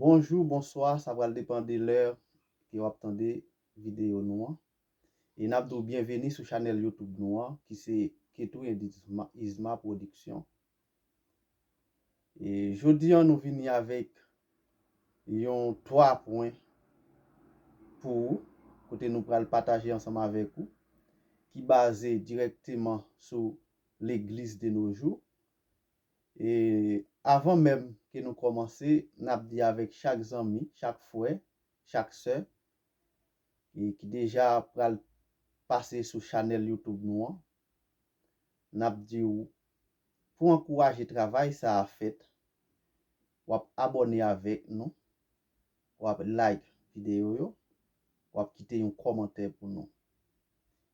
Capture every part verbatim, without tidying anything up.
Bonjou, bonswa, sa pral depann de lè ke w ap tande videyo nou an. E n ap di w byenveni sou chanèl YouTube nou an, ki se Ketou and Isma, Isma Production. E jodi an, nou vini avèk yon twa pwen pou ou, kote nou pral pataje ansanm avèk ou, ki baze dirèkteman sou legliz de nos jours. E avan menm ke nou kòmanse, n ap di avèk chak zanmi, chak frè, chak sè, e ki deja pral pase sou chanèl YouTube nou an, n ap di w, pou ankouraje travay sa a fèt, w ap abòne avèk nou, w ap like videyo yo, w ap kite yon kòmantè pou nou.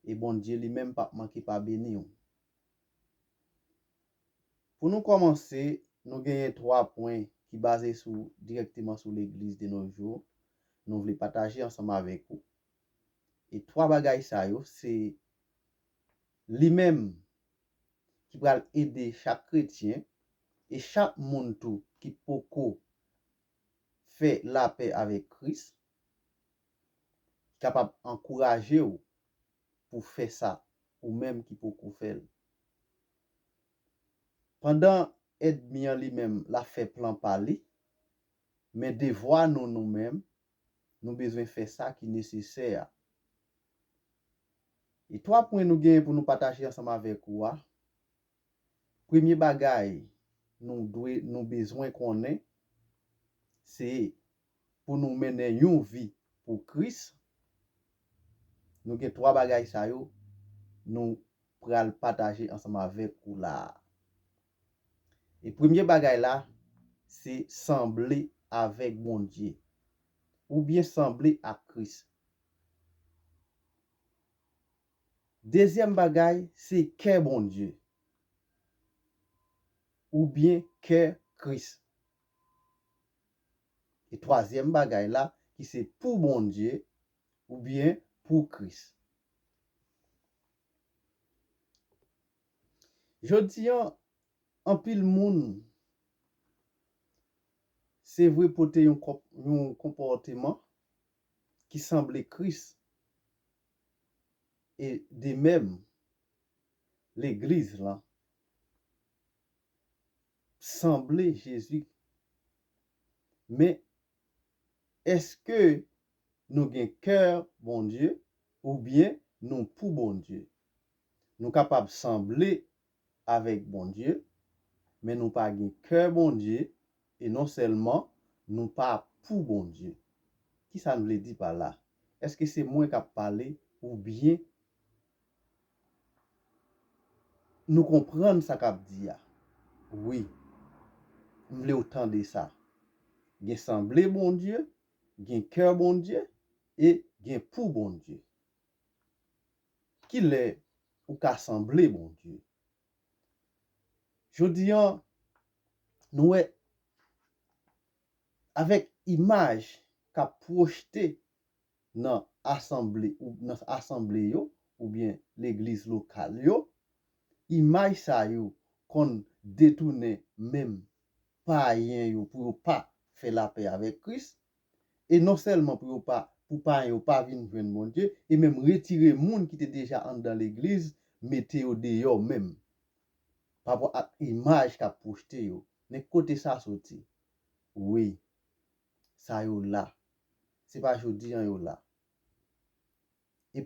E Bondye li menm p ap manke pa beni w. Pou nou kòmanse, nou genyen twa pwen ki baze sou, dirèkteman sou legliz de nos jours, nou vle pataje ansanm avèk ou. E twa bagay sa yo, se li menm ki pral ede chak kretyen e chak moun tou ki poko fè lapè avèk Kris, ki kapab ankouraje w pou fè sa, ou menm ki poko fè l. Pandan ènmi an li menm l ap fè plan pa li, men devwa nou, nou menm, nou bezwen fè sa ki nesesè a. E twa pwen nou genyen pou nou pataje ansanm avèk ou a. Premye bagay nou dwe, nou bezwen konnen, se pou nou mennen yon vi pou Kris. Nou gen twa bagay sa yo nou pral pataje ansanm avèk ou la a. E premye bagay la, se sanble avèk Bondye, oubyen sanble ak Kris. Dezyèm bagay, se kè Bondye, oubyen kè Kris. E twazyèm bagay la, ki se pou Bondye, oubyen pou Kris. Jodi an, anpil moun, se vre, pote yon konp-, yon konpòteman ki sanble Kris, e de menm, legliz lan sanble Jezi. Men, èske nou gen kè Bondye oubyen nou pou Bondye? Nou kapab sanble avèk Bondye, men nou pa gen kè Bondye, e non sèlman nou pa pou Bondye. Kisa n vle di pa la? Èske se mwen k ap pale oubyen nou konprann sa k ap di a? Wi, m vle w tande sa. Gen sanble Bondye, gen kè Bondye, e gen pou Bondye. Kilè ou ka sanble Bondye? Jodi an, nou wè avèk imaj k ap pwojte nan asanble, ou nan asanble yo, oubyen legliz lokal yo, imaj sa yo konn detounen menm payen yo pou yo pa fè lapè avèk Kris, e non sèlman pou yo pa, pou payen yo pa vin jwenn Bondye, e menm retire moun ki te deja anndan legliz, mete yo deyò menm, pa rapò ak imaj k ap pwojte yo. Men kote sa soti? Wi, sa yo la. Se pa jodi an yo la. E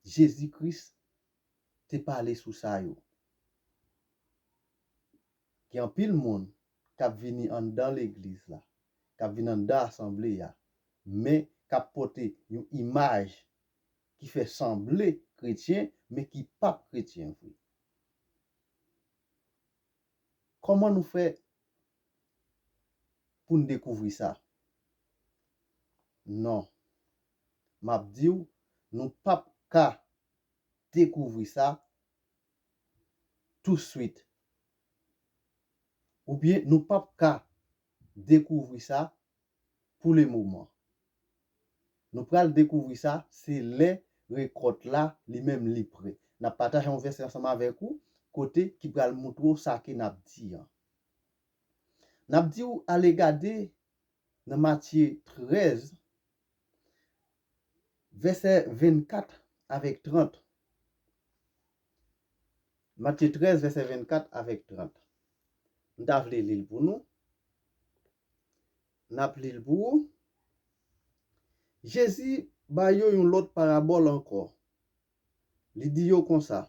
Jezi Kris te pale sou sa yo. Gen anpil moun k ap vini anndan legliz la, k ap vin anndan asanble a, men k ap pote yon imaj ki fè sanble kretyen, men ki p ap kretyen vre. Kòman nou fè pou n dekouvri sa? Non. M ap di w, nou p ap ka dekouvri sa touswit. Oubyen nou p ap ka dekouvri sa pou le moman. Nou pral dekouvri sa, se lè rekòt la, li menm, li prè. N ap pataje yon vèsè ansanm avèk ou, kote ki pral montre w sa ke n ap di an. N ap di w ale gade nan Matye trèz, vèsè vennkat avèk trant. Matye trèz, vèsè vennkat avèk trant. M ta vle li l pou nou. N ap li l pou ou. Jezi ba yo yon lòt parabòl ankò. Li di yo konsa,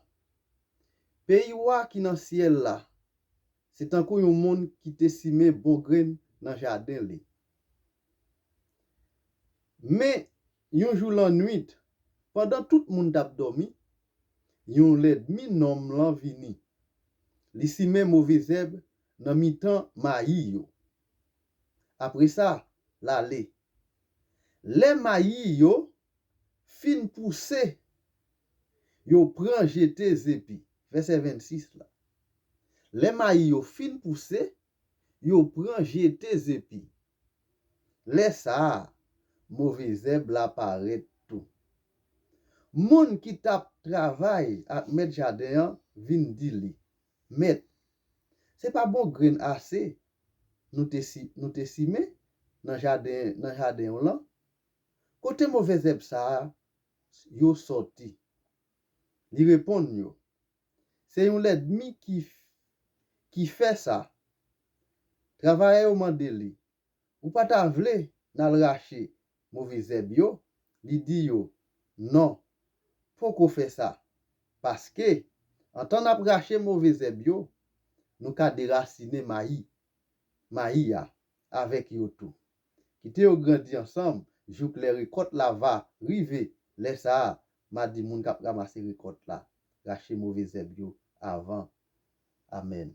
peyi wa ki nan syèl la, se tankou yon moun ki te simen bon grenn nan jaden li. Men, yon jou lannwit, pandan tout moun t ap dòmi, yon lènmi nonm lan vini. Li simen move zèb nan mitan mayi yo. Apre sa, l ale. Lè mayi yo fin pouse, yo pran jete zepi. Vèsè vennsis la. Lè mayi yo fin pouse, yo pran jete zepi. Lè sa a, move zèb la parèt tou. Moun ki t ap travay ak mèt jaden an vin di li, mèt, se pa bon grenn ase nou te, si, nou te simen nan jaden, nan jaden w lan? Kote move zèb sa a yo sòti? Li reponn yo, se yon lènmi ki, ki fè sa. Travayè yo mande li, ou pa ta vle n al rache move zèb yo? Li di yo, non, poko fè sa. Paske, antan n ap rache move zèb yo, nou ka derasinen mayi, mayi a avèk yo tou. Kite yo grandi ansanm jouk lè rekòt la va rive. Lè sa a, m a di moun k ap ranmase rekòt la, rache move zèb yo avan. Amèn.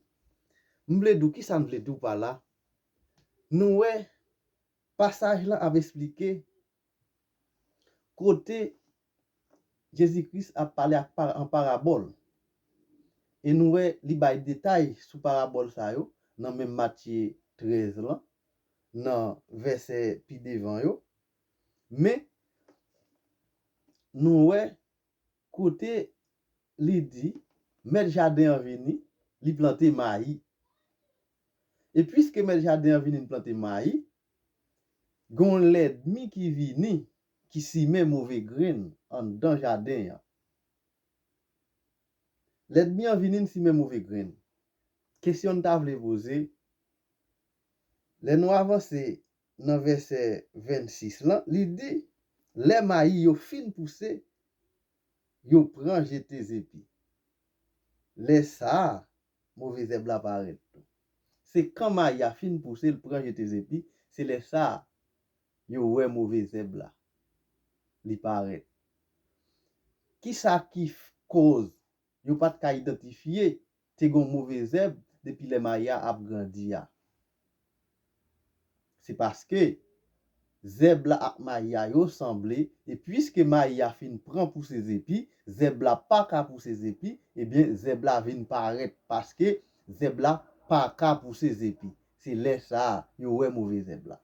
M vle di w, kisa m vle di w pa la? Nou wè, pasaj lan ap esplike kote Jezi Kris ap pale ak pa-, an parabòl. E nou wè li bay detay sou parabòl sa yo nan menm Matye trèz lan, nan vèsè pi devan yo. Men, nou wè kote li di, mèt jaden an vini, li plante mayi. E piske mèt jaden an vini, li plante mayi, gen yon lènmi ki vini, ki simen move grenn anndan jaden an. Lènmi an vini, li simen move grenn. Kesyon n ta vle poze, lè nou avanse nan vèsè vennsis lan, li di, lè mayi yo fin pouse, yo pran jete zepi. Lè sa a, move zèb la parèt tou. Se kan mayi a fin pouse, l pran jete zepi, se lè sa a, yo wè move zèb la. Li parèt. Kisa ki f-, koz yo pa t ka idantifye te gen yon move zèb depi lè mayi a ap grandi a? Se paske zèb la ak mayi a yo sanble, e piske mayi a fin pran pouse zepi, zèb la pa ka pouse zepi, ebyen, zèb la vin parèt, paske zèb la pa ka pouse zepi. Se lè sa a, yo wè move zèb la.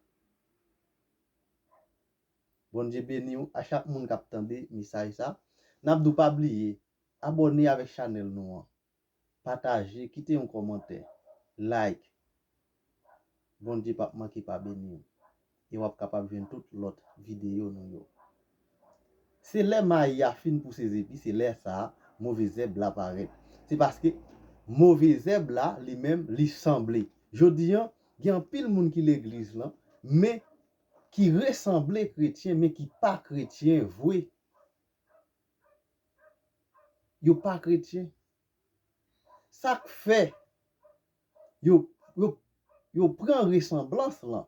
Bondye beni w, a chak moun k ap tande mesaj sa. N ap di w pa bliye, abòne avèk chanèl nou an. Pataje, kite yon kòmantè, like. Bondye p ap manke pa beni w. E w ap kapab jwenn tout lòt videyo nou yo. Se lè mayi a fin pouse zepi, se lè sa a, move zèb la parèt. Se paske move zèb la, li menm, li sanble. Jodi an, gen anpil moun ki legliz lan, men ki resanble kretyen, men ki pa kretyen vre. Yo pa kretyen. Sa k fè yo, yo, yo pran resanblans lan.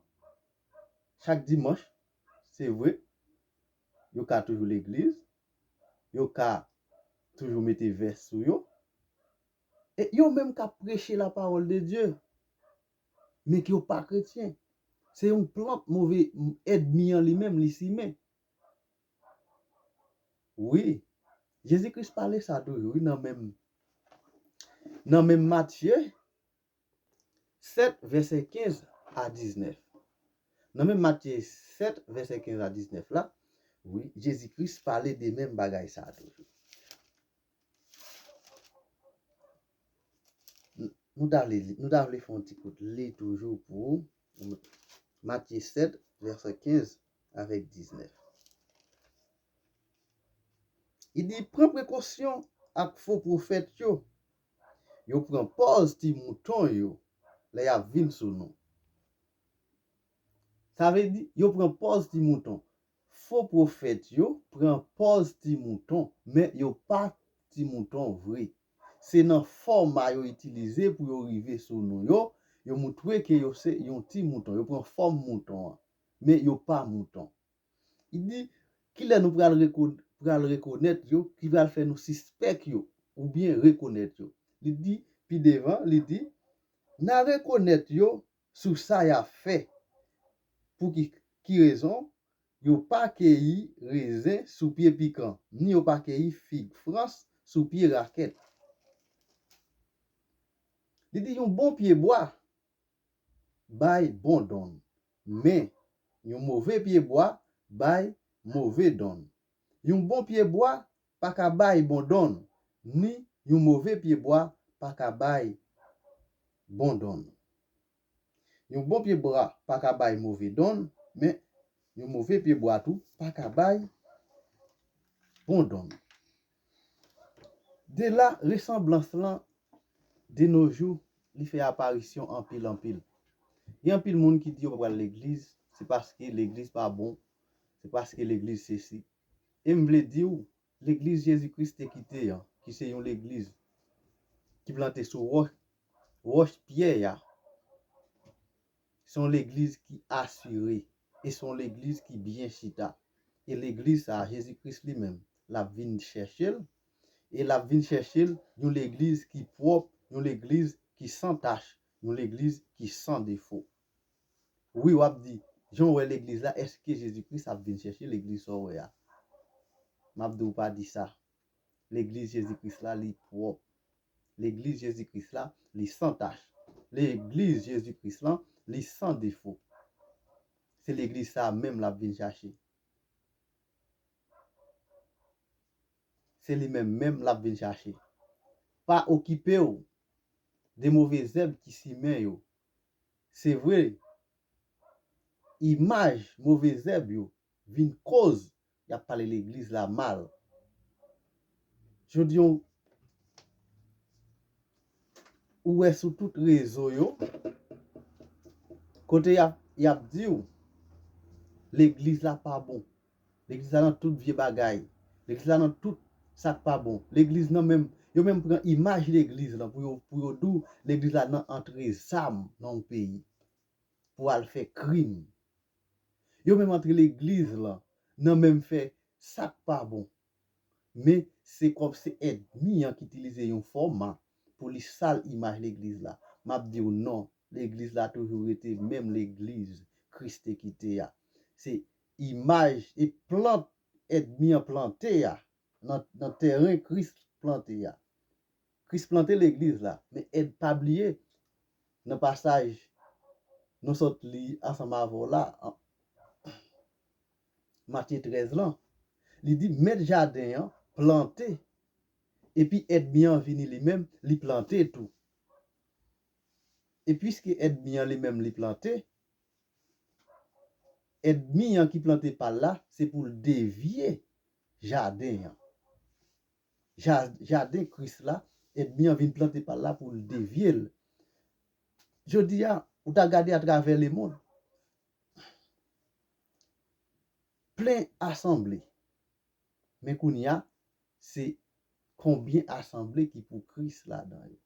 Chak dimanch, se vre, yo ka toujou legliz, yo ka toujou mete vès sou yo. E yo menm k ap preche la parole de Dieu, men ke yo pa kretyen. Se yon plant move ènmi an li menm, li simen. Wi, Jezi Kris pale sa toujou, wi, nan menm, nan menm Matye sèt, vèsè kenz a diznèf. Nan menm Matye sèt, vèsè kenz a diznèf la, wi, Jezi Kris pale de menm bagay sa toujou. N-, nou ta vle li, nou ta vle fè yon ti kout li toujou pou ou. Matye sèt, vèsè kenz avèk diznèf. Li di, pran prekosyon ak fo pwofèt yo. Yo pran pòz ti mouton yo lè y ap vin sou nou. Sa vle di, yo pran pòz ti mouton. Fo pwofèt yo pran pòz ti mouton, men yo pa ti mouton vre. Se nan fòma yo itilize pou yo rive sou nou yo, yo moutre ke yo se yon ti mouton. Yo pran fòm mouton an, men yo pa mouton. Li di, kilè nou pral reko-, pral rekonèt yo, ki pral fè nou sispèk yo, oubyen rekonèt yo? Li di, pi devan, li di, n a rekonèt yo sou sa y ap fè. Pou ki, ki rezon? Yo pa keyi rezen sou pye pikan, ni yo pa keyi fig frans sou pye rakèt. Li di, yon bon pye bwa bay bon donn, men yon move pye bwa bay move donn. Yon bon pye bwa pa ka bay bon donn, ni yon move pye bwa pa ka bay bon donn. Yon bon pye bwa pa ka bay move donn, men yon move pye bwa tou pa ka bay bon donn. De la, resanblans lan, de nos jours, li fè aparisyon anpil, anpil. Gen anpil moun ki di yo pa pral legliz, se paske legliz pa bon, se paske legliz sesi. E m vle di w, legliz Jezi Kris te kite an, ki se yon legliz ki plante sou wòch, wòch pyè a, se yon legliz ki asire, e se yon legliz ki byen chita. E legliz sa a, Jezi Kris li menm, l ap vin chèche l, e l ap vin chèche l yon legliz ki pwòp, yon legliz ki san tach, yon legliz ki san defo. Wi, w ap di, jan w wè legliz la, èske Jezi Kris ap vin chèche legliz sa w wè a? M ap di w pa di sa. Legliz Jezi Kris la, li pwòp. Legliz Jezi Kris la, li san tach. Legliz Jezi Kris la, li san defo. Se legliz sa a menm l ap vin chache. Se li menm menm l ap vin chache. Pa okipe w de move zèb ki simen yo. Se vre, imaj move zèb yo vin koz y ap pale legliz la mal. Jodi a, ou wè sou tout rezo yo, kote y ap, y ap di w, legliz la pa bon. Legliz la nan tout vye bagay. Legliz la nan tout sa k pa bon. Legliz nan menm, yo menm pran imaj legliz lan pou yo, pou yo di w legliz la nan antre zam nan yon peyi pou al fè krim. Yo menm antre legliz lan nan menm fè sa k pa bon. Men se kòm se ènmi an ki itilize yon fòma pou li sal imaj legliz la. M ap di w non, legliz la toujou rete menm legliz Kris te kite a. Se imaj e plant ènmi an plante a, nan, nan tèren Kris plante a. Kris plante legliz la, men èn-, pa bliye, nan pasaj nou sot li ansanm avè w la, an, Matye trèz lan, li di, mèt jaden an plante, epi ènmi an vini li menm, li plante tou. E piske ènmi an li menm li plante, ènmi an ki plante pa l la, se pou l devye jaden an. Ja-, jaden Kris la, ènmi an vin plante pa l la pou l devye l. Jodi a, ou ta gade atravè lemonn, plen asanble. Men kounye a, se konbyen asanble ki pou Kris ladan yo?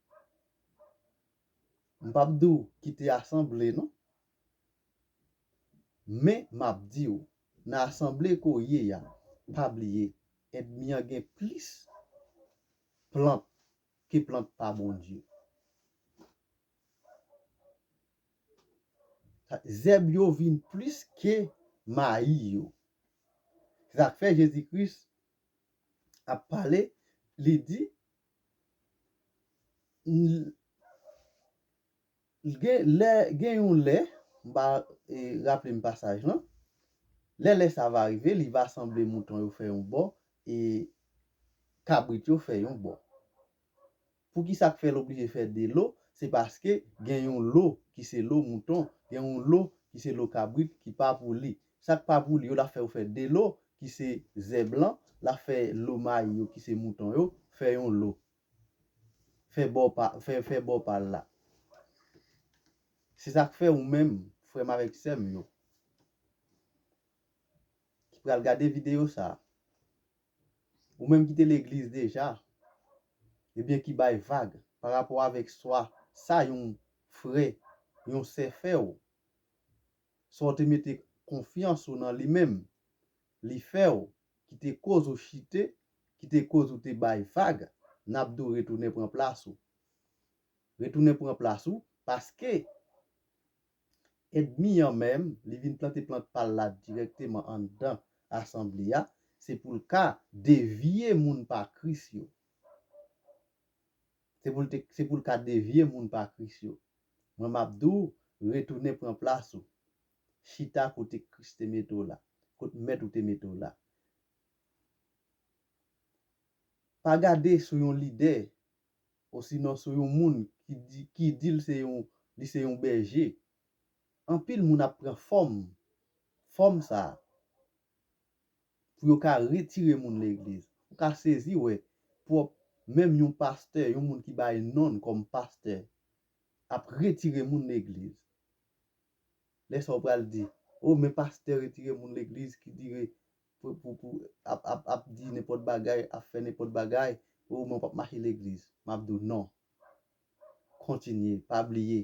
M p ap di w kite asanble non. Men m ap di w, nan asanble ke w ye a, pa bliye, ènmi an gen plis plant ke plant pa Bondye. Sa, zèb yo vin plis ke mayi yo. Se sa k fè Jezi Kris ap pale, li di, l-, gen lè, gen yon lè, m pa, e, raple m pasaj lan, lè, lè sa va rive, li va sanble mouton yo fè yon bò, e kabrit yo fè yon bò. Poukisa k fè l oblije fè de lo? Se paske gen yon lo ki se lo mouton, gen yon lo ki se lo kabrit, ki pa pou li. Sa k pa pou li yo, l ap fè yo fè de lo, ki se zèb lan, l ap fè lo mayi yo, ki se mouton yo, fè yon lo. Fè bò pa, fè, fè bò pa l la. Se sa k fè ou menm, frè m avèk sè m yo, ki pral gade videyo sa a, ou menm ki te legliz deja, ebyen ki bay vag pa rapò avèk swa sa yon frè, yon sè fè w, sa w te mete konfyans ou nan li menm, li fè w, ki te koz ou chite, ki te koz ou te bay vag, n ap di w retounen pran plas ou. Retounen pran plas ou, paske ènmi an menm, li vin plante plant pa l la dirèkteman anndan asanble a, se pou l ka devye moun pa Kris yo. Se pou l te, se pou l ka devye moun pa Kris yo. Mwen, m ap di w, retounen pran plas ou. Chita kote Kris te mete w la, kote Mèt ou te mete w la. Pa gade sou yon lidè, osinon sou yon moun ki di, ki di l se yon, li se yon bèje. Anpil moun ap pran fòm, fòm sa a, pou yo ka retire moun legliz. Ou ka sezi wè pwòp, menm yon pastè, yon moun ki bay non l kòm pastè, ap retire moun legliz. Lè sa w pral di, o, men pastè retire moun legliz ki dire pou, pou, pou ap, ap, ap di nenpòt bagay, ap fè nenpòt bagay, o, men w p ap mache legliz. M ap di w non. Kontinye, pa bliye.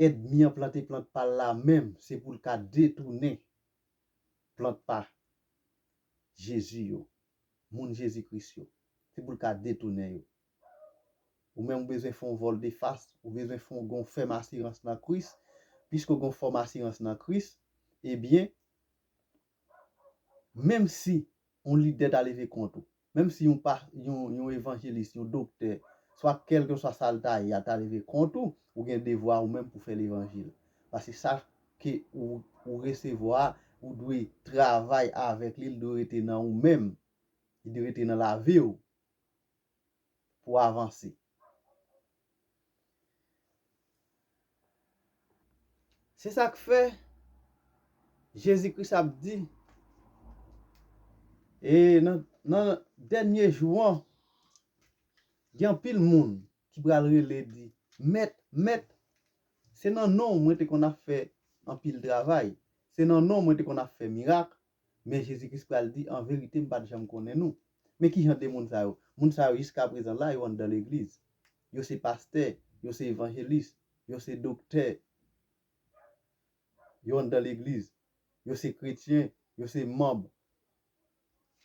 Ènmi an plante plant pa l la menm, se pou l ka detounen plant pa Jezi yo, moun Jezi Kris yo. Se pou l ka detounen yo. Ou menm ou bezwen fè yon vòl de fas, ou bezwen fè yon gon fèm asirans nan Kris. Piske w gon fèm asirans nan Kris, ebyen, menm si yon lidè ta leve kont ou, menm si yon pa, yon, yon evanjelis, yon doktè, swa kèlkeswa sa l ta ye a ta leve kont ou, ou gen devwa ou menm pou fè levanjil. Paske sa ke ou, ou resevwa a, ou dwe travay avèk li, li dwe rete nan ou menm. Li dwe rete nan lavi w pou avanse. Se sa k fè Jezi Kris ap di, e nan, nan dènye jou an, gen anpil moun ki pral rele di, Mèt, Mèt, se nan non w mwen te konn ap fè anpil travay. Se nan non w mwen te konn ap fè mirak. Men Jezi Kris pral di, an verite, m pa t janm konnen nou. Men ki jan de moun sa yo? Moun sa yo, jiskaprezan la, yo anndan legliz. Yo se pastè, yo se evanjelis, yo se doktè. Yo anndan legliz. Yo se kretyen, yo se manm.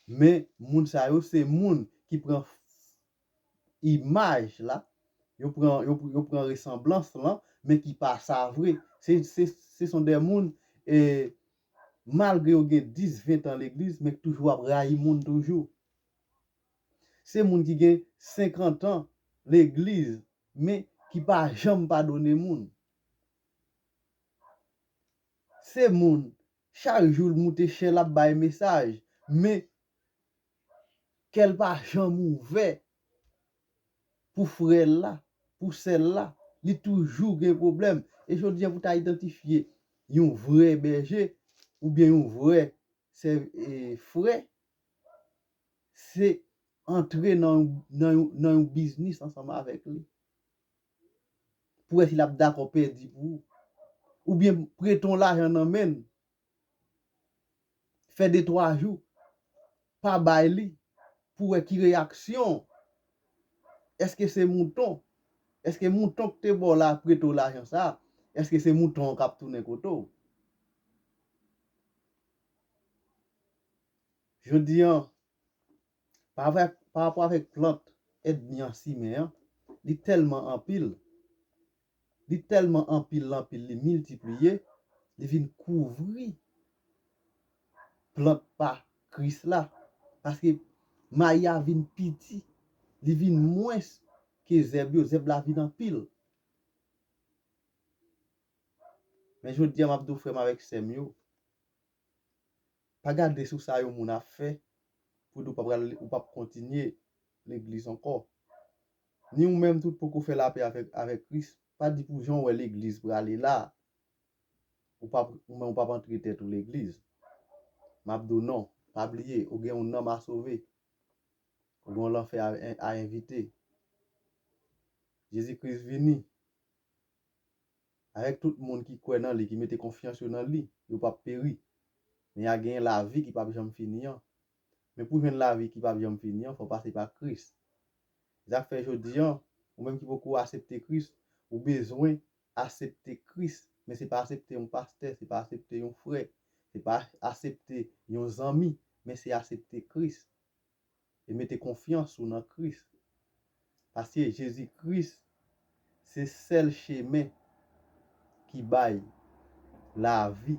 Men moun sa yo, se moun ki pran imaj la, yo pran, yo, yo pran resanblans lan, men ki pa sa vre. Se, se, se son de moun, e, malgre yo gen dis, ven tan legliz, men ki toujou ap rayi moun toujou. Se moun ki gen senkant an legliz, men ki pa janm padone moun. Se moun, chak jou l moute chè, l ap bay mesaj, men kè l pa janm ouvè pou frè l la, pou sè l la. Li toujou gen pwoblèm. E jodi a, pou ta idantifye yon vrè bèje oubyen yon vrè sè, e, frè, se antre nan, nan, yon- nan yon biznis ansanm avèk li. Pou wè si l ap dakò pèdi pou ou. Oubyen prete yon lajan nan men l. Fè de twa jou, pa bay li, pou wè ki reyaksyon. Èske se mouton? Èske mouton k te ba w la, prete w lajan sa a, èske se mouton an k ap tounen kote w? Jodi an, pa avè-, pa rapò avèk plant ènmi an simen an, li tèlman anpil, li tèlman anpil, anpil, li miltipliye, li vin kouvri plant pa Kris la. Paske mayi a vin piti, li vin mwens ke zèb yo, zèb la vin anpil. Men jodi a, m ap di w, frè m avèk sè m yo, pa gade sou sa yon moun ap fè pou di w p ap pral, ou p ap kontinye legliz ankò. Ni ou menm tou poko fè lapè avèk, avèk Kris. pa di pou jan w wè legliz prale la, ou p ap, ou menm ou p ap antre tèt ou legliz. M ap di w non, pa bliye, ou gen yon nanm a sove. Ou gen yon lanfè a, a envite. Jezi Kris vini. Avèk tout moun ki kwè nan li, ki mete konfyans yo nan li, yo p ap peri. Men y a genyen lavi ki p ap janm fini an. Men pou jwenn lavi ki p ap janm fini an, fò w pase pa Kris. Se sa k fè jodi an, ou menm ki poko aksepte Kris, ou bezwen aksepte Kris. Men se pa aksepte yon pastè, se pa aksepte yon frè, se pa aksepte yon zanmi, men se aksepte Kris e mete konfyans ou nan Kris. Paske Jezi Kris se sèl chemen ki bay lavi.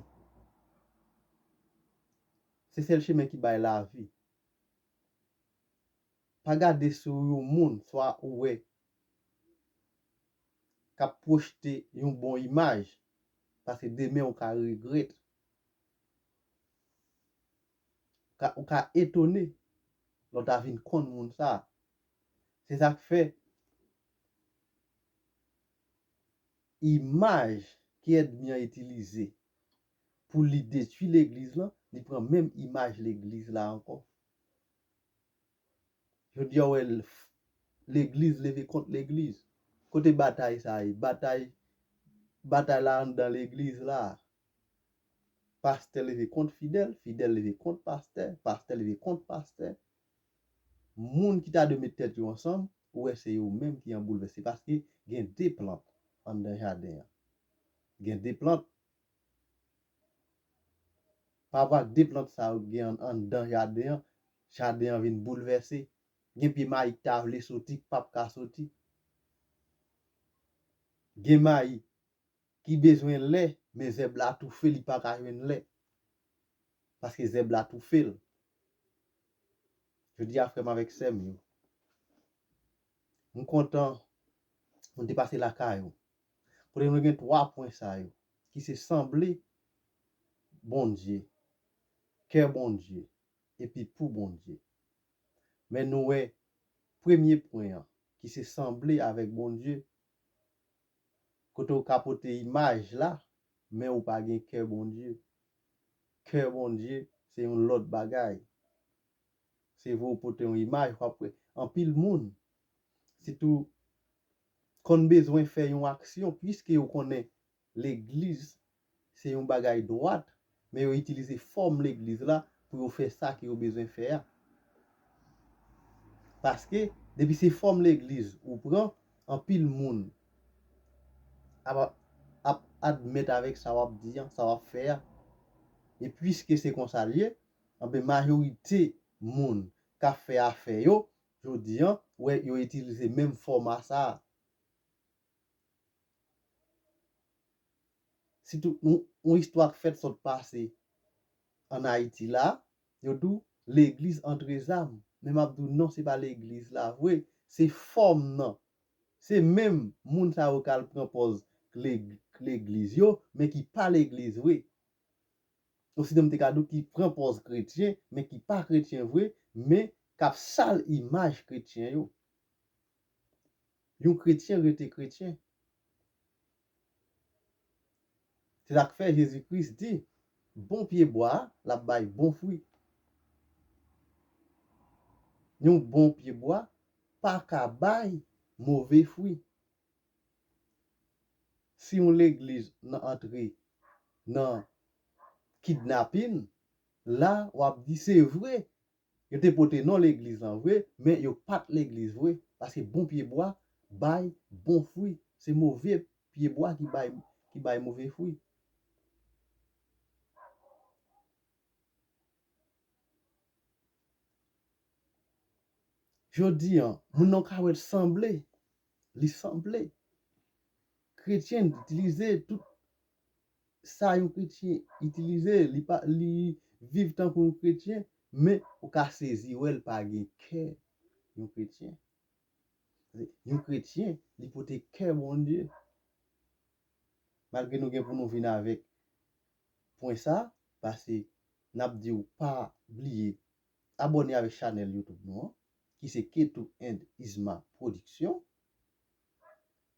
Se sèl chemen ki bay lavi. Pa gade sou yon moun, swa ou wè, k ap pwojte yon bon imaj, paske demen ou ka regrèt. Ou ka, ou ka etone lè w ta vin konn moun sa a. Se sa k fè imaj ke ènmi an itilize pou li detwi legliz lan, li pran menm imaj legliz la ankò. Jodi a, w wè l-, legliz leve kont legliz. Kote batay sa ye? Batay, batay la anndan legliz la. Pastè leve kont fidèl, fidèl leve kont pastè, pastè leve kont pastè. Moun ki ta dwe met tèt yo ansanm, ou wè se yo menm ki an boulvès. Se paske gen de plant anndan jaden an. Gen de plant. Parapò ak de plant sa yo ki gen an-, anndan jaden an, jaden an vin boulvèse. Gen pye mayi ki ta vle soti, k p ap ka soti. Gen mayi ki bezwen lè, men zèb la toufe, li pa ka jwenn lè. Paske zèb la toufe l. Jodi a, frè m avèk sè m yo, m kontan pou n te pase lakay ou. Kote nou gen twa pwen sa yo, ki se sanble Bondye, kè Bondye, epi pou Bondye. Men nou wè premye pwen an, ki se sanble avèk Bondye, kote w ka pote imaj la, men ou pa gen kè Bondye. Kè Bondye, se yon lòt bagay. Se vre ou pote yon imaj, w ap wè anpil moun, sitou konn bezwen fè yon aksyon, piske yo konnen legliz se yon bagay dwat, men yo itilize fòm legliz la pou yo fè sa ke yo bezwen fè a. Paske, depi se fòm legliz ou pran, anpil moun ap, ap admèt avèk sa w ap di an, sa w ap fè a. E piske se konsa l ye, anben majorite moun k ap fè afè yo, jodi an, wè yo itilize menm fòma sa a. Sitou, yon, yon istwa k fèt sot pase ann Ayiti la, yo di w legliz antre zam. Men m ap di w non, se pa legliz la vre, se fòm nan. Se menm moun sa yo k al pran pòz leg-, legliz yo, men ki pa legliz vre. Osinon m te ka di w ki pran pòz kretyen, men ki pa kretyen vre, men k ap sal imaj kretyen yo. Yon kretyen rete kretyen. Se sa k fè Jezi Kris di, bon pyebwa, l ap bay bon fwi. Yon bon pyebwa pa ka bay move fwi. Si yon legliz nan antre nan kidnapin, la w ap di se vre, yo te pote non legliz lan vre, men yo pa t legliz vre, paske bon pyebwa bay bon fwi. Se move pyebwa ki bay, ki bay move fwi. Jodi an, moun nan w ka wè l sanble, li sanble. Kretyen itilize tout sa yon kretyen itilize, li pa, li viv tankou yon kretyen, men ou ka sezi wè l pa gen kè yon kretyen. Yon kretyen, li pote kè Bondye. Malgre nou gen pou nou vin avèk pwen sa, pase n ap di w pa bliye abòne avèk chanèl YouTube nou an, ki se Ketou and Isma Production.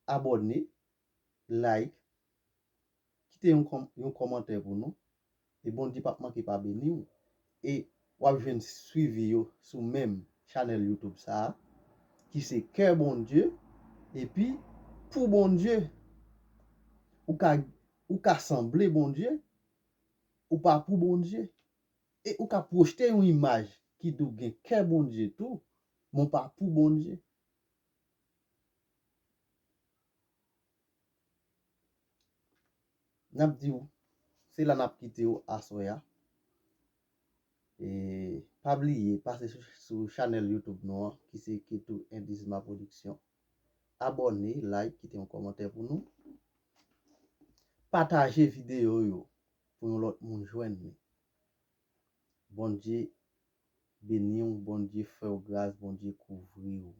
Abòne, like, kite yon, yon kòmantè pou nou. E Bondye p ap manke pa beni w. E w ap jwenn swivi yo sou menm chanèl YouTube sa a, ki se Kè Bondye, epi pou Bondye. Ou ka, ou ka sanble Bondye, ou pa pou Bondye. E ou ka pwojte yon imaj ki di w gen kè Bondye tou, men w pa pou Bondye. N ap di w, se la n ap kite w aswè a. E pa bliye pase sou, sou chanèl YouTube nou an, ki se Ketou Endizma Production. Abòne, like, kite yon kòmantè pou nou. Pataje videyo yo pou yon lòt moun jwenn li. Bondye beni w, Bondye fè w gras, Bondye kouvri w.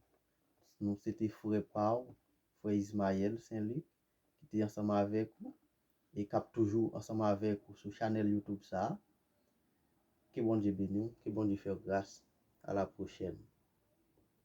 Nou se te frè pa w, frè Ismaël Saint-Luc, ki te ansanm avèk ou e k ap toujou ansanm avèk ou sou chanèl YouTube sa a. Ke Bondye beni w, ke Bondye fè w gras. A la pwochèn.